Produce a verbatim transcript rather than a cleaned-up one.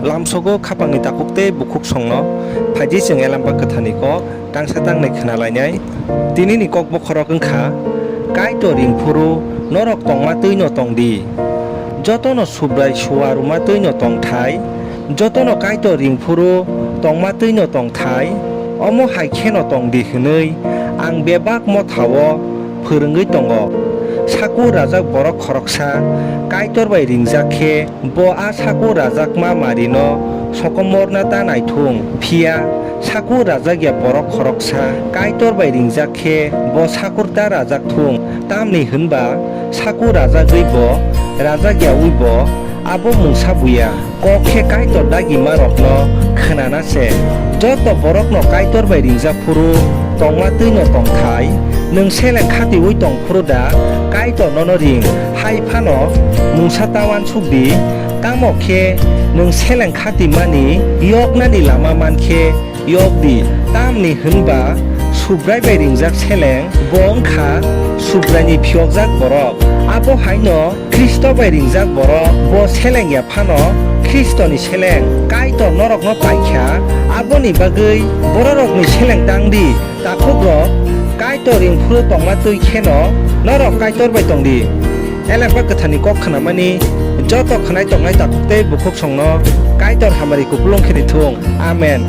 Lamsogo khapangni takhuk tei bukhuk songno phaidi chwng Elembak Kwtharni kok tangsa tangnai khna lainai. Tinini kok bokhorok wng kha, Kaitor ring phuru norok tongma twi'-no tong di. Jotono Subrai sua rwma twi'-no tong thai, jotono Kaitor ring phuru tongma twi'-no tong thai, omo hai kheno tong di hwnwi ang bebak motha-o phwrwngwi tongo. Sakur rajak borok khoroksa Kaitor bai ringjak khe, bo a sakur rajakma marino sokomorna ta nai thung. Phiya sakur rajak ya borok khoroksa Kaitor bai ringjak khe, bo sakur ta rajak thung. Tamni hwn ba sakur rajagwi bo, rajak yaui bo abo mungsa buya. Kok khe Kaitor dagimarokno khwnana se. Joto borokno Kaitor bai ringjak phuru tongma twi'-no tong thai. Nwng seleng khatiui tong phuru da Kaitor nono ring? Hai phano mungsa ta uansuk di. Tamo khe nwng seleng khatimani yoknani lama man khe yok di. Tamni hwn ba Subrai bai ringjak seleng bo wng kha Subraini phiyokjak borok. Abo hai'-no Khristo bai ringjak borok bo seleng ya phano Khristoni seleng. Kaitor norokno pai kha, aboni bagwi bororokni seleng tang di. Takhukrok, Kaitor ring phuru tongma twi kheno norok Kaitor bai tong di. Elembak Kwtharni kok khnamani joto khwnai tongnai takhuk tei bukhuk songno Kaitor hamari kupulung khe di thung. Amen.